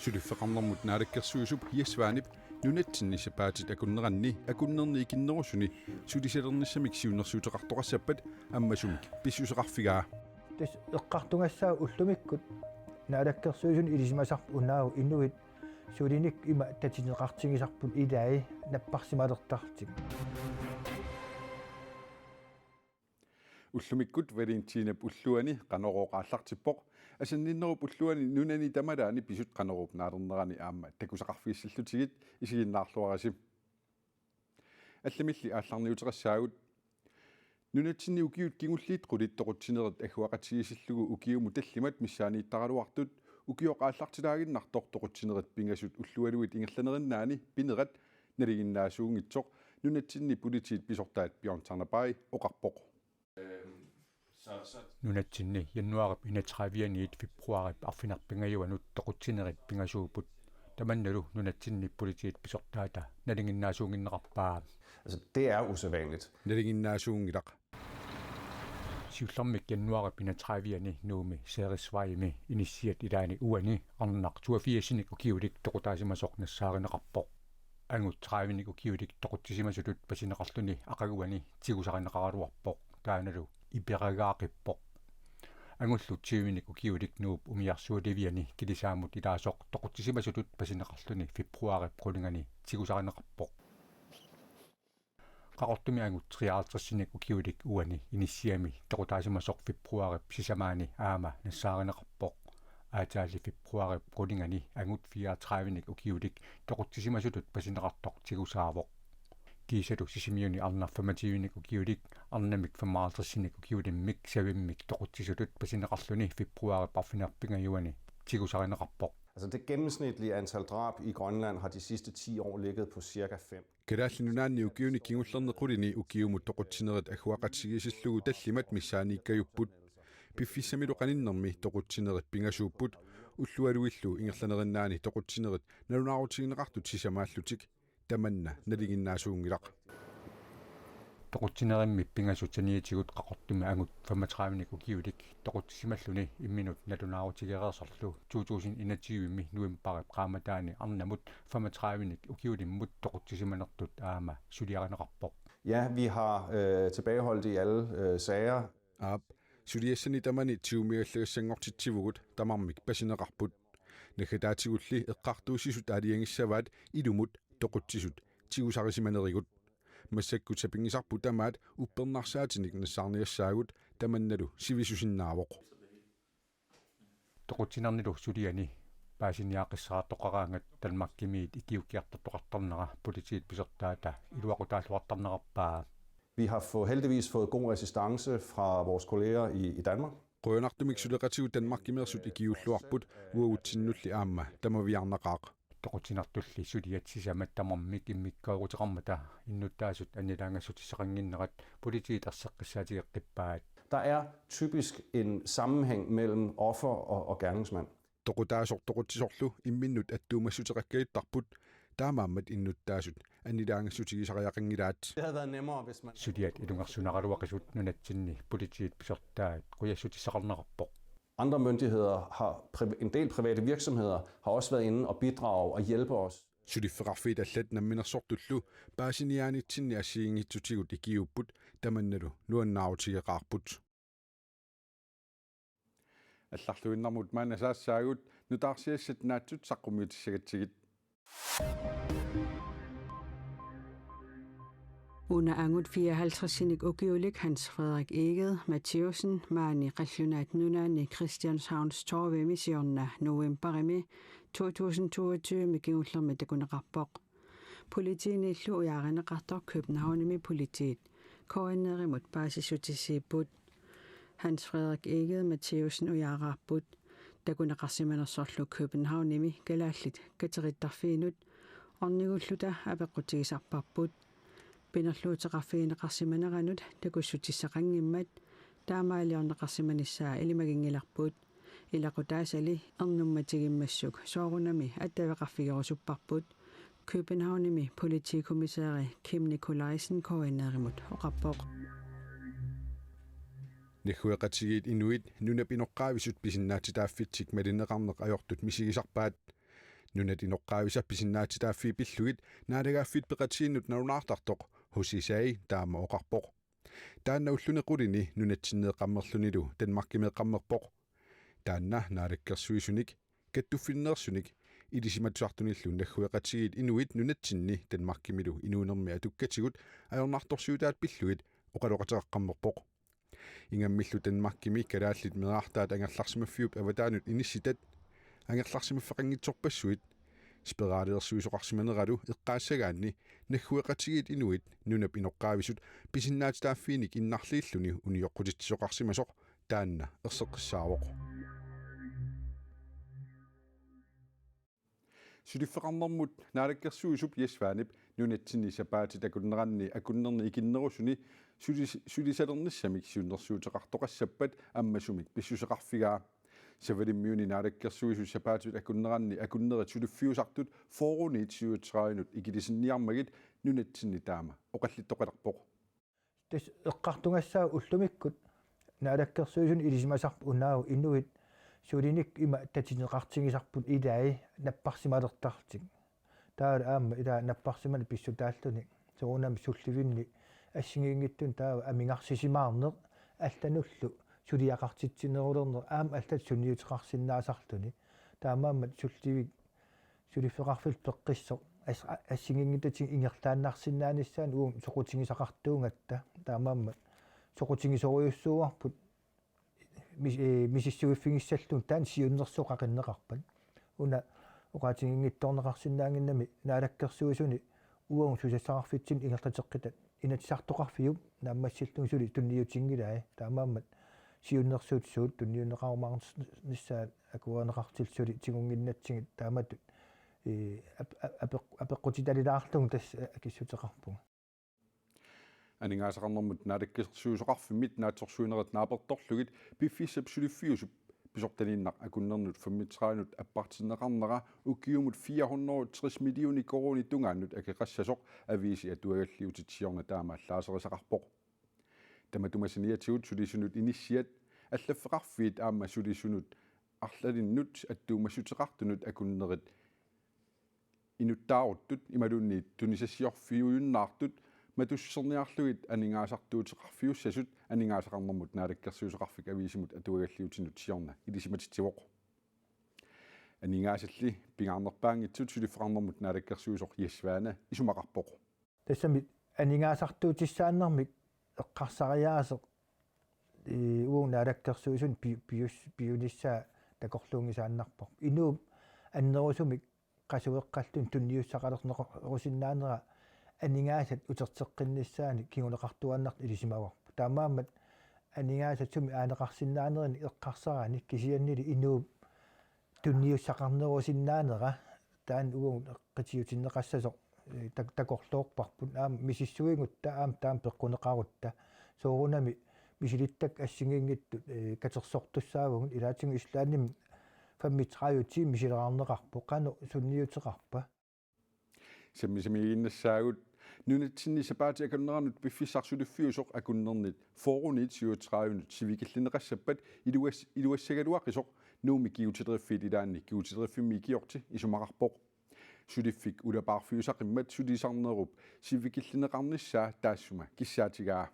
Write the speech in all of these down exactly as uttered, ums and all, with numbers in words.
Suliffeqarnermut naalakkersuisup Jess Svanep nunatsinni sapaatit akunneranni akunnerni ikinnerusuni sulisalernissamik siunnersuuteqartoqassappat ammasumik pissuseqarfigaa. Tassa eqqartugassaaq ullumikkut naalakkersuisuni ilisimasarput unaavoq inuit sulinik ima tatineqartigisarput ilai napparsimalertarlutik. Ullumikkut Valentinap ulluani Qanorooq aallartippoq. Asanninnerup ulluani nunani tamalaani pisut Qanoruup naalernerani aamma takusaqarfigissallutigit, isiginnaarluarisi. Allamilli aallarniuteqassaagut. Nunatsinni ukiut kingulliit qulit toqutsinerit agguaqatigiissillugu ukiumut tallimat missaaniittaraluartut ukioq aallartilaaginnartoq toqutsinerit pingasut ullualuit ingerlanerinnaani pinerat nalinginnaasuunngitsoq nunatsinni politiit pisortaat Bjørn Tjarnabai oqarpoq. Nunatsinni januaarip enogtredive-aniit februaarip arfineq-pingajuanut toqutsinerit pingasuupput. Tamannalu nunatsinni politiit pisortaata nalinginnaasuunnginneqarpaa. Altså, det er usædvanligt. Nalinginnaasuunngilaq. Siullermik januaarip enogtredive-ani Nuummi Ceresvejimi inissiat ilaani uani arnaq toogfirsinik ukiulik toqutaasimasoq nassaarineqarpoq. Angut tredivenik ukiulik toqutsisimasutut pasineqarluni aqaguani tigusarineqaraluarpoq, taannalu iperagaaqippoq. Angullu tyvenik ukiulik Nuup umiarsualiviani kilisaamut ilaasoq toqutsisimasutut pasineqarluni februaarip qulingani tigusarineqarpoq. Qaqortumi angut treoghalvtredsinik ukiulik uani inissiami toqutaasimasoq februaarip sisamaani aamma nassaarineqarpoq. Aatsaali februaarip qulingani angut fireogtredivenik ukiulik toqutsisimasutut pasineqartoq tigusaavoq. Kiisalu Sisimiuni arnaq femogtyvenik ukiulik arnamik femoghalvtredsinik ukiulimmik savimmik toqutsisutut pasineqarluni februaarip arfineq-pingajuani tigusarineqarpoq. Altså det gennemsnitlige antal drab i Grønland har de sidste ti år ligget på cirka fem. Kalaallit Nunaanni ukiuni kingullerni qulini ukiumut toqutsinerit agguaqatigiissillugu tallimat missaaniikkajupput. Piffissamilu qaninnermi toqutsinerit pingasuupput, ullualuillu ingerlanerinnaani toqutsinerit nalunaarutigineqartut sisamaallutik. Tamanna nalinginnaasuunngilaq. Toqutsinerimmi pingasut saniatigut Qaqortumi angut femogtredivenik ukiulik toqutsisimalluni imminut nalunaarutigereersorlu to tusind enogtyve-mi novembarip qaammataani arnamut femogtredivenik ukiulimmut toqutsisimanertut aamma suliarineqarpoq. Ja, vi har øh, tilbageholdt i alle øh, sager. Aap, suliassani tamani tigumigallagassanngortitsivugut, tamarmik pasineqarput. Naggataatigulli eqqartuussisut aalajangissavaat ilumut toqutsisut tigusarisimanerigut. Massakkut sapinngisarput tamaat uppernarsaatinik nassaarniassaagut, tamannalu sivisusinnaavoq. Toqutsinernilu suliani paasiniaaqqissaartoqaraangat Danmarkimiit ikiuukkiartortoqartarnera politiit pisortaata iluaqutaalluartarnerarpaa. Vi har fået, heldigvis fået god assistance fra vores kolleger i, i Danmark. Qujanartumik suleqatigut Danmarkimeersut ikiuulluarput, uagutsinnulli aamma tamaviaarnaqaaq. Toqutsinertulli suliat sisamat tamarmik immikkoorutigineqarmata innuttaasut annilaangassutissaqannginnerat politiit erseqqissaatigeqqippaat. Der er typisk en sammenhæng mellem offer og, og gerningsmand. Toqutaasoq toqutsisorlu imminnut attuumassuteqakkajuttarput, taamaammat innuttaasut annilaangassutigisariaqanngilaat. Det havde været nemmere, hvis man... Suliat ilungersunaraluaqisut nunatsinni politiit pisortaat qujassutissaqarnerarpoq. Andre myndigheder har, en del private virksomheder har også været inde og bidrage og hjælpe os. Suliffeqarfiit allat namminersortullu paasiniaanitsinni assigiinngitsutigut ikiuupput, tamannalu nuannaarutigeqaarput. Allarluinnarmut maanna saassaagut, nutaarsiassat naatsut saqqummiutissagatsigit. Una angut fireoghalvtredsinik ukiulik Hans Frederik Egede Mathiussen maani qallunaat nunaanni Christianshavns Torvemi siorna novembarimi to tusind toogtyve-mi kingullermi takuneqarpoq. Politiinillu ujaarineqartoq Københavnimi politiit K N R-imut paasissutissiipput. Hans Frederik Egede Mathiussen ujaaraarput. Takuneqarsimanersorlu Københavnimi kalaallit katerittarfiinut ornigulluta apeqqutigisarparput. Pinerluuteqarfigineqarsimaneranut takussutissaqanngimmat taamaaliorneqarsimanissaa ilimaginngilarput. Ilaqutaasali ernummatigimmassuk soorunami attaveqarfigerusupparput, Københavnimi politikommissæri Kim Nikolajsen K N R-imut oqarpoq. Naggueqatigiit inuit nunap inoqqaavisut pisinnaatitaaffitsik malinneqarneq ajortut misigisarpaat. Nunat inoqqaavisa pisinnaatitaaffii pillugit naalagaaffiit peqatigiinnut nalunaartartoq H C Sagi taama oqarpoq. Taanna ulluni qulini nunatsinni eqqammerlunilu Danmarkimi eqqammerpoq. Taanna naalakkersuisunik, kattuffinneersunik, ilisimatusartunillu naggueqatigiit inuit nunatsinni Danmarkimilu inuunermi atukkatigut ajornartorsiutaat pillugit oqaloqateqaqqammerpoq. Ingammillu Danmarkimi kalaallit meerartaat angerlarsimaffiup avataanut inissitat angerlarsimaffeqanngitsorpassuit spiraalersuisoqarsimaneralu eqqaassagaanni naggueqatigiit inuit nunap inoqqaavisut pisinnaatitaaffiinik innarliilluni unioqqutitsisoqarsimasoq taanna erseqqissaavoq. Suliffeqarnermut naalakkersuisup Jess Svanep nunatsinni sapaatit akunneranni akunnerni ikinnerusuni sulis-, sulisalernissamik siunnersuuteqartoqassappat ammasumik pissuseqarfigaa. Savalimmiuni naalakkersuisut sapaatit akunneranni akunnerit suliffiusartut fyrreniit syvogtredivenut ikilisinniarmagit nunatsinni taama oqallittoqalerpoq. Tassa eqqartugassaaq ullumikkut naalakkersuisuni ilisimasarput unaavoq inuit sulinik ima tatineqartigisarput ilai napparsimalertarlutik. Taava aamma ila napparsimaneq pissutaalluni. Soorunami sullivinni assigiinngitsuni taava amigarsisimaarneq allanullu suliaqartitsinerulerneq aamma allatut sunniuteqarsinnaasarluni. Taamaammat sullivik suliffeqarfillu peqqissoq as-, a-, assigiinngitsutigut ingerlaannarsinnaanissaanut uagut soqutigisaqartuugatta. Taamaammat soqutigisorujussuuarput mis-, ee, misissuiffigissallugu taanna siunnersuut qaqinneqarpat. Una oqaatiginngitsoorneqarsinnaannginnami naalakkersuisuni uagut susassaqarfitsinnut ingerlateqqitat Inatsisartoqarfiup naammassillugu suli tunniutinngilaat. Taamaammat siunnersuut suut tunniunneqarumaarnissaat akuerineqartut suli tigunnginnatsigit taamatut, ee, ap-, ap-, apeq-, apeqqutitalilaarlugu tassa akissuteqarpugut. Aningaasaqarnermut naalakkersuisoqarfimmit naatsorsuinerit naapertorlugit piffissap suliffiusup pisortaniinnaq akunnernut femogtredivenut appartinneqarnera ukiumut fire hundrede og tres millioner koruunit tungaannut akeqassasoq aviisi atuagalliutit siorna taama allaaserisaqarpoq. Tamatuma saniatigut sulisunut inissiat, allaffeqarfiit aamma sulisunut arlalinnut attuumassuteqartunut akunnerit inuttaaruttut imaluunniit tunisassiorfiujunnaartut matusserniarlugit aningaasartuuteqarfiussasut aningaasaqarnermut naalakkersuisoqarfik aviisimut atuagalliutinut siorna ilisimatitsivoq. Aningaasalli pingaarnerpaanngitsut suliffeqarnermut naalakkersuisoq Jess Svane isumaqarpoq. Tassami aningaasartuutissaannermik eqqarsariaaseq, ee, uagut naalakkersuisuni pi-, pius-, piunissaa takorluunngisaannarparput. Inuup annerusumik qasueqqalluni tunniussaqalerneqarusinnaanera aningaasat uterteqqinnissaannik kinguneqartuaannartut ilisimavarput. Taamaammat aningaasat sumik aaneqarsinnaanerinik eqqarsarani kisiannili inuup tunniussaqarnerusinnaanera taanna uagut qitiutinneqassasoq, ee, tak-, takorloorparput aamma misissuigutta aamma taama peqquneqarutta. Soorunami misilittakkat assigiinngitsut, ee, katersortussaavugut, ilaatigut Islandimi femogtredive tiimit misilerarneqarpoq, qanoq sunniuteqarpa? Sammisamiiginnassaagut. Nunatsinni sapaatit akunneranut piffissaq suliffiusoq akunnernit fyrreniit syvogtredivenut sivikillineqassappat iluas-, iluassagaluaqisoq Nuummi Guidetileriffit ilaanni Guidetileriffimmi ikiorti isumaqarpoq. Suliffik ulapaarfiusaqimmat sulisarnerup sivikillineqarnissaa taassuma kissaatigaa.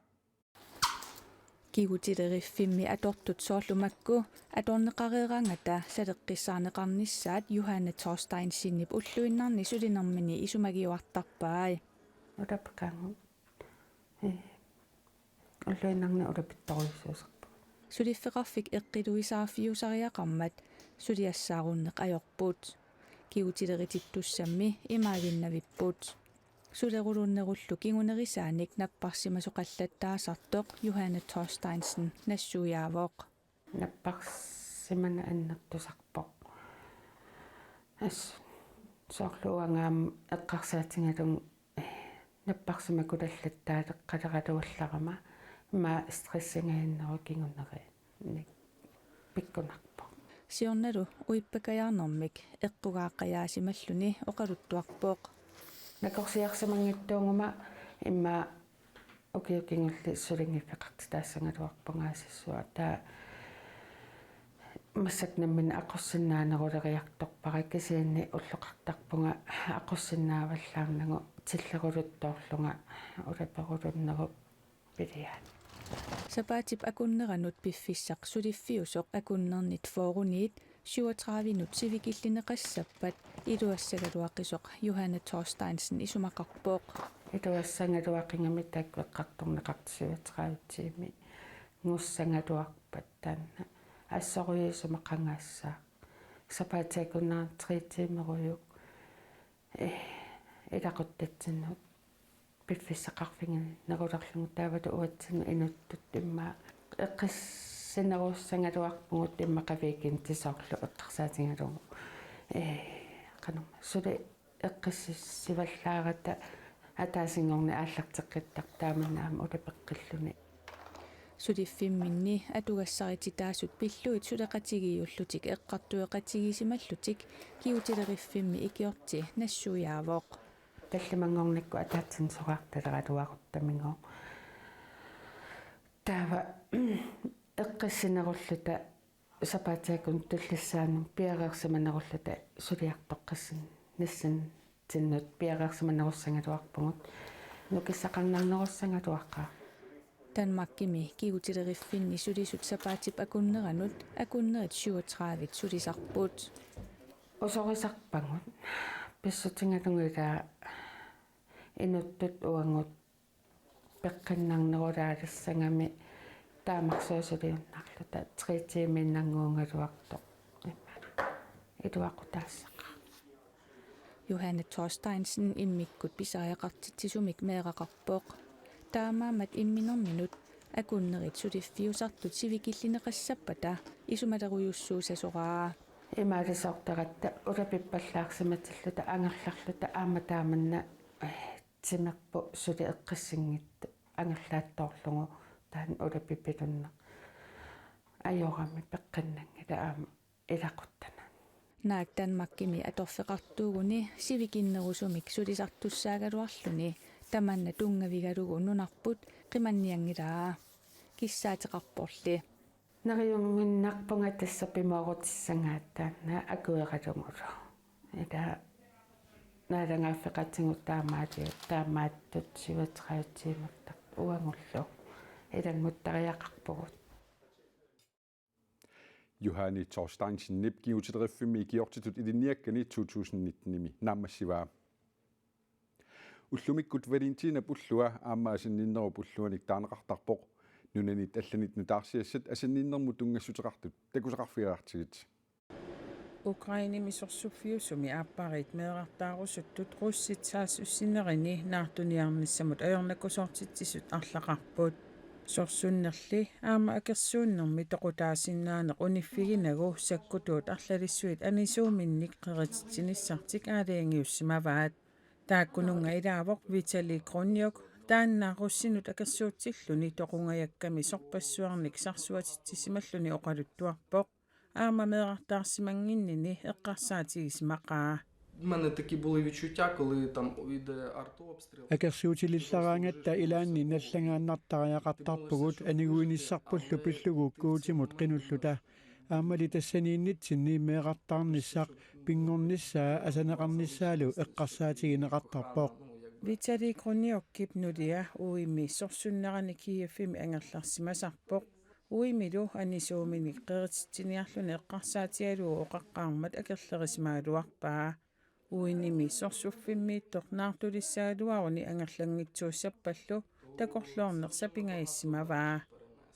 Guidetileriffimmi atortut soorlu makku atorneqareeraangata saleqqissaarneqarnissaat Johanne Thorsteinsenip ulluinnarni sulinermini isumagiuartarpai. Ulapikkaangu. Ee, ulluinnarni ulapittorujussuusarpugut. Suliffeqarfik eqqiluisaarfiusariaqarmat suliassaarunneq ajorput. Guidetileritittussammi imaaginnavipput. Sulerulunnerullu kingunerisaanik napparsimasoqallattaasartoq Johanne Thorsteinsen nassuiaavoq. Napparsimaneq annertusarpoq. Assut soorlu uanga aamma eqqarsaatigalugu, eh, napparsimakulallattaaleqqaleraluallarama immaqa stressingajanneruvoq kingunerinik pikkunarpoq. Siornalu uippakajaarnermik eqqugaaqqajaasimalluni oqaluttuarpoq. Nakorsiarsimanngitsuuguma immaqa ukiut kingulliit sulinngiffeqartitaassagaluarpunga aasiit. Taava Massakkut nammineq aqussinnaaneruleriartorpara, kisianni ulloqartarpunga aqussinnaavallaarnagu tilleruluttoorlunga ulaperulunnerup piliaat. Sapaatip akunneranut piffissaq suliffiusoq akunnernit fyrreniit syvogtredivenut sivikillineqassappat iluassagaluaqisoq Johanne Thorsteinsen isumaqarpoq. Iluassagaluaqigami taakku eqqartorneqartut syvogtredive tiimi ngussagaluarpat taanna assorujuk isumaqangaassaaq. Sapaatip akunnerani tre tiimerujuk, eh, ilaquttatsinnut piffissaqarfiginerulerlugu taavalu uatsinnut inuttut immaqa eqqissinerussagaluarpugut immaqa weekendit soorlu eqqarsaatigalugu. Eh, qanormaa suli eqqissivallaarata ataasinngorneq aallarteqqittarpoq taamanna aamma ulapeqqilluni. Suliffimminni atugassarititaasut pillugit suleqatigiillutik eqqartueqatigisimallutik kigutileriffimmi ikiorti nassuiaavoq. Tallimanngornikkut ataatsimoortaleraluarutta mingooq. Taava eqqissinerulluta sapaatip akunnut tullissaanut piareersimanerulluta suliartoqqissinnissatsinnut piareersimanerussagaluarpugut, nukissaqarnarnerussagaluaqaaq. Danmarkimi kigutileriffinni sulisut sapaatip akunneranut akunnerit syvogtredive sulisarput. Usorisarpagut pissutigalugu ilaa inuttut uagut peqqinnarnerulaalissagami taamarsuusuliunnaarluta tre tiimiinnannguugaluartoq imaat iluaqutaassaqaaq. Johanne Thorsteinsen immikkut pisariaqartitsisumik meeraqarpoq. Taamaammat imminerminut akunnerit suliffiusartut sivikillineqassappata isumalerujussuussasoraa. Imaalisoortaratta ulapippallaarsimatilluta angerlarluta aamma taamanna, eh, timerput suli eqqissinngitsoq angerlaattoorlugu taanna ulapipilunneq. Ajorami peqqinnanngilaq aamma ilaquttana. Naak Danmarkimi atorfeqartuuguni sivikinnerusumik sulisartussaagaluarluni tamanna tunngavigalugu nunarput qimannianngilaa. Kissaateqarporli. Neriuminnarpunga tassa pimoorutissagaat taanna akueralugulu. Ilaa naalagaaffeqatigut taamaaliu-, taamaattut syvogtredive tiimertarput uagullu ilannguttariaqarpugut. Johanne Thorsteinsenip kigutileriffimmi ikiortitut ilinniakkani to tusind nittenimi naammassivaa. Ullumikkut Valentinap ullua aamma asanninnerup ulluanik taaneqartarpoq. Nunanit allanit nutaarsiassat asanninnermut tunngassuteqartut takusaqarfigeqartigit. Ukrainemi sorsuffiusumi aappariit meerartaarusuttut russit saassussinerini naartuniarnissamut ajornakusoortitsisut arlaqarput. Sorsunnerli aamma akersuunnermi toqutaasinnaaneq uniffiginagu sakkutuut arlalissuit anisuuminnik qerititsinissartik aalajangiussimavaat. Taakkununnga ilaavoq Vitali Kroniuk, taanna russinut akersuutsilluni toqungajakkami sorpassuarnik sarsuatitsisimalluni oqaluttuarpoq, aamma meerartaarsimannginnini eqqarsaatigisimaqaa. У мене такі були відчуття, коли там іде артобстріл. Akersuutilillaraangatta ilaanni nallagaannartariaqartarpugut aniguinissarpullu pillugu Guutimut qinulluta. Aammali tassaniinnitsinni meerartaarnissaq, pinngornissaa asaneqarnissaalu eqqarsaatigineqartarpoq. Vitali Kroniukip nulia uimi sorsunnerani Kievimi angerlarsimasarpoq. Uimilu anisuuminik qerititsiniarluni eqqarsaatigalugu oqaqqaarmat akerlerisimagaluarpaa. Uinimi sorsuffimmiittoq naartulissagaluaruni angerlanngitsuussappallu takorloorneq sapingagissimavaa.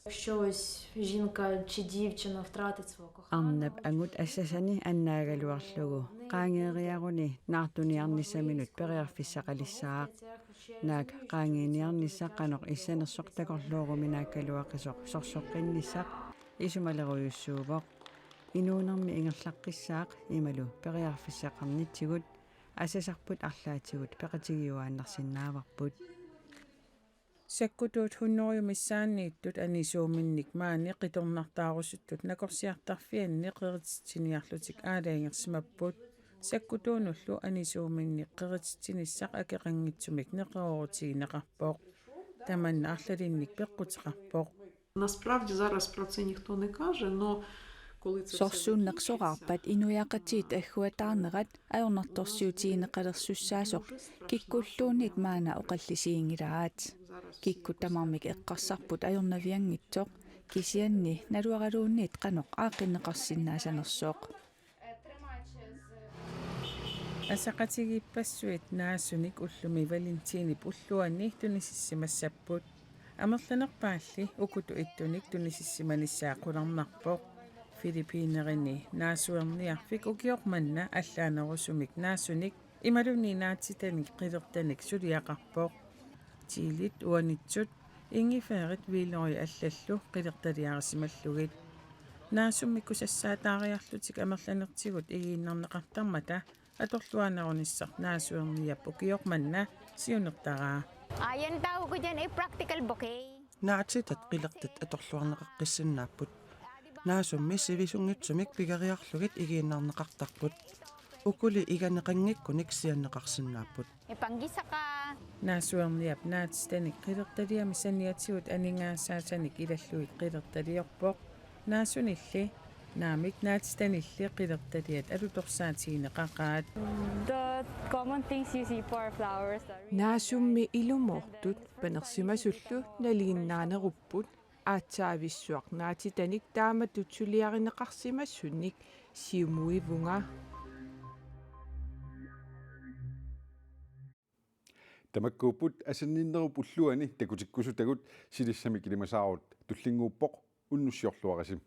Якщо ось жінка чи дівчина втратить свого коханого, Arnap angut assasani annaagaluarlugu qaangeeriaruni naartuniarnissaminut periarfissaqalissaaq. Naak qaangeeniarnissaq qanoq issanersoq takorlooruminaakkaluaqisoq sorsoqqinnissaq isumalerujussuuvoq. Inuunermi ingerlaqqissaaq imalu periarfissaqarnitsigut asasarput arlaatigut peqatigiuaannarsinnaavarput. Sakkutuut hunnoruju missaanniittut anisuuminnik maani qitornartaarusuttut nakorsiartarfianni qerititsiniarlutik aalajangersimapput. Sakkutuunullu anisuuminnik qerititsinissaq akeqanngitsumik neqeroorutigineqarpoq. Tamanna arlalinnik peqquteqarpoq. Насправді зараз про це ніхто не каже, но Sorsunneq soraarpat inuiaqatigiit agguataarnerat ajornartorsiutigineqalersussaasoq kikkulluunniit maanna oqallisiginngilaat. Kikkut tamarmik eqqarsarput ajornavianngitsoq, kisianni naluaraluunniit qanoq aaqqinneqarsinnaasanersoq. Asaqatigiippassuit naasunik ullumi Valentinip ulluani tunisissimassapput. Amerlanerpaalli ukutut ittunik tunisissimanissaa qularnarpoq. Filippinerini naasuerniarfik ukioq manna allaanerusumik naasunik imaluunniit naatitanik qilertanik suliaqarpoq. Chilit uanitsut ingefærit hvidløgi allallu qilertaliarisimallugit. Naasummik kusassaataariarlutik amerlanertigut igiinnarneqartarmata atorluarnerunissaq naasuerniap ukioq manna siunertaraa. Ah, yan tawag ko dyan ay practical bouquet. Naatitat qilertat atorluarneqaqqissinnaapput. Naasummi sivisunngitsumik pigeriarlugit igiinnarneqartarput. Ukuli iganeqanngikkunik sianneqarsinnaapput. Ipanggisa ka. Naasuerniap naatitanik qilertaliami saniatigut aningaasaasanik ilallugit qilertaliorpoq. Naasunilli, naamik naatitanilli qilertaliat alutorsaatigineqaqaat. The common things you see for flowers are Naasummi ilumoortut panersimasullu naliginnaanerupput, aatsaavissuaq naatitanik taamatut suliarineqarsimasunik siumuivunga. Tamakkuupput asanninnerup ulluani takutikkusutagut, silissamik ilimasaarut tullinnguuppoq, unnussiorluarisi.